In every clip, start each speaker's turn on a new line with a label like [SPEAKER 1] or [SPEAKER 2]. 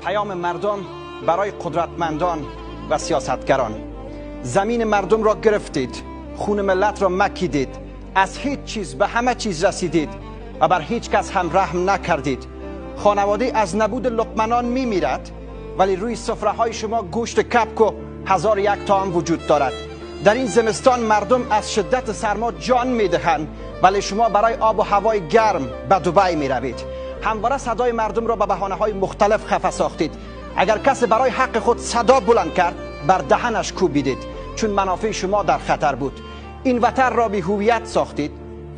[SPEAKER 1] پیام مردم برای قدرتمندان و سیاستگران: زمین مردم را گرفتید، خون ملت را مکیدید، از هیچ چیز به همه چیز رسیدید و بر هیچ کس هم رحم نکردید. خانواده از نبود لقمنان می میرد، ولی روی سفره های شما گوشت کبک و 1001 طعام وجود دارد. در این زمستان مردم از شدت سرما جان می دهند، ولی شما برای آب و هوای گرم به دبی می روید. همواره صدای مردم را به بهانه های مختلف خفه ساختید. اگر کسی برای حق خود صدا بلند کرد، بر دهنش کوبیدید، چون منافع شما در خطر بود. این وطن را بی هویت ساختید،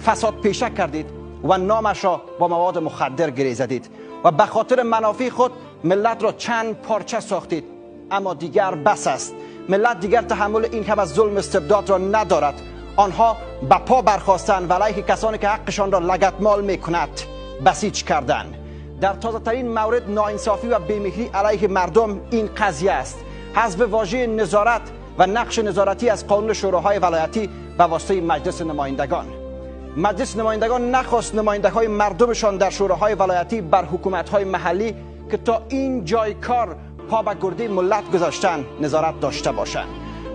[SPEAKER 1] فساد پیشه کردید و نامش را با مواد مخدر گره زدید و به خاطر منافع خود ملت را چند پارچه ساختید. اما دیگر بس است. ملت دیگر تحمل این همه ظلم استبداد را ندارد. آنها به پا برخاستند و علیه کسانی که حقشان را لگدمال میکند بسیج کردند. در تازه ترین مورد ناانصافی و بی‌مهری علیه مردم این قضیه است: حذف واژه نظارت و نقش نظارتی از قانون شوراهای ولایتی به واسطه مجلس نمایندگان. مجلس نمایندگان نخواست نماینده های مردمشان در شوراهای ولایتی بر حکومت های محلی که تا این جای کار پا به گرده ملت گذاشتن نظارت داشته باشند،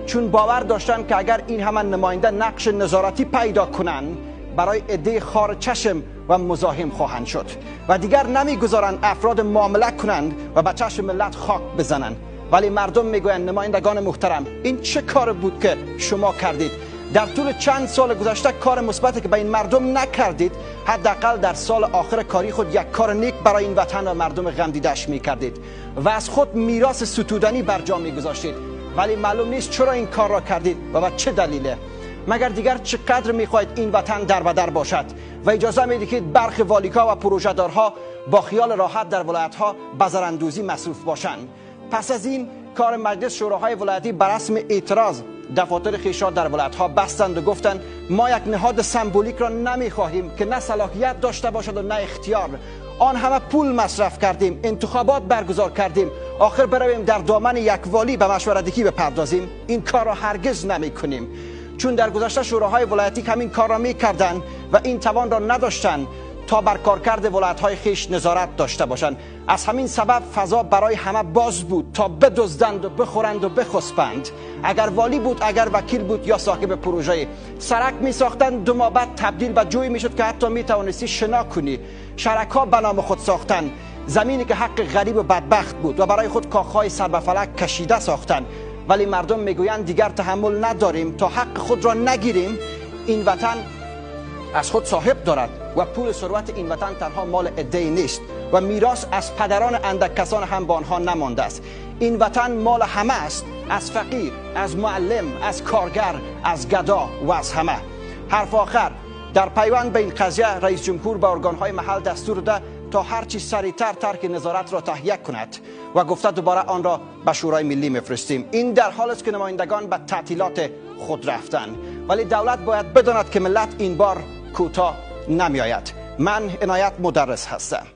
[SPEAKER 1] چون باور داشتند که اگر این همه نماینده نقش نظارتی پیدا کنند، برای عده خار چشم و مزاحم خواهند شد و دیگر نمیگذارند افراد معامله کنند و به چشم ملت خاک بزنند. ولی مردم میگویند نمایندگان محترم، این چه کار بود که شما کردید؟ در طول چند سال گذشته کار مثبتی که به این مردم نکردید، حداقل در سال آخر کاری خود یک کار نیک برای این وطن و مردم غم دیدش میکردید و از خود میراث ستودنی بر جا میگذاشتید. ولی معلوم نیست چرا این کار را کردید و به چه دلیله. مگر دیگر چقدر میخواهید این وطن در بدر باشد و اجازه میدهید برخی والیکا و پروژه‌دارها با خیال راحت در ولایت‌ها بزراندوزی مصروف باشند؟ پس از این کار مجلس شوراهای ولایتی بر رسم اعتراض دفاتر خویش را در ولایت‌ها بستند و گفتند ما یک نهاد سمبولیک را نمیخواهیم که نه صلاحیت داشته باشد و نه اختیار. آن همه پول مصرف کردیم، انتخابات برگزار کردیم، آخر برویم در دامن یک والی به مشورت‌دهی بپردازیم؟ این کار را هرگز نمیکنیم. چون در گذشته شوراهای ولایتی همین کار را میکردند و این توان را نداشتند تا بر کارکرد ولایت‌های خویش نظارت داشته باشند. از همین سبب فضا برای همه باز بود تا بدزدند و بخورند و بخسبند. اگر والی بود، اگر وکیل بود یا صاحب پروژه، سرک می ساختند، 2 ماه بعد تبدیل به جوی میشد که حتی می توانستی شنا کنی. شرک‌ها به نام خود ساختند، زمینی که حق غریب و بدبخت بود و برای خود کاخهای سر به فلک کشیده ساختند. ولی مردم میگویند دیگر تحمل نداریم تا حق خود را نگیریم. این وطن از خود صاحب دارد و پول ثروت این وطن تنها مال عده‌ای نیست و میراث از پدران اندک کسان هم به آنها نمانده است. این وطن مال همه است، از فقیر، از معلم، از کارگر، از گدا و از همه. حرف آخر: در پیوند به این قضیه رئیس جمهور به ارگان‌های محل دستور داده تا هرچی سریعتر ترک نظارت را تهیه کند و گفته دوباره آن را به شورای ملی میفرستیم. این در حال است که نمایندگان به تعطیلات خود رفتند، ولی دولت باید بداند که ملت این بار کوتاه نمیآید. من عنایت مدرس هستم.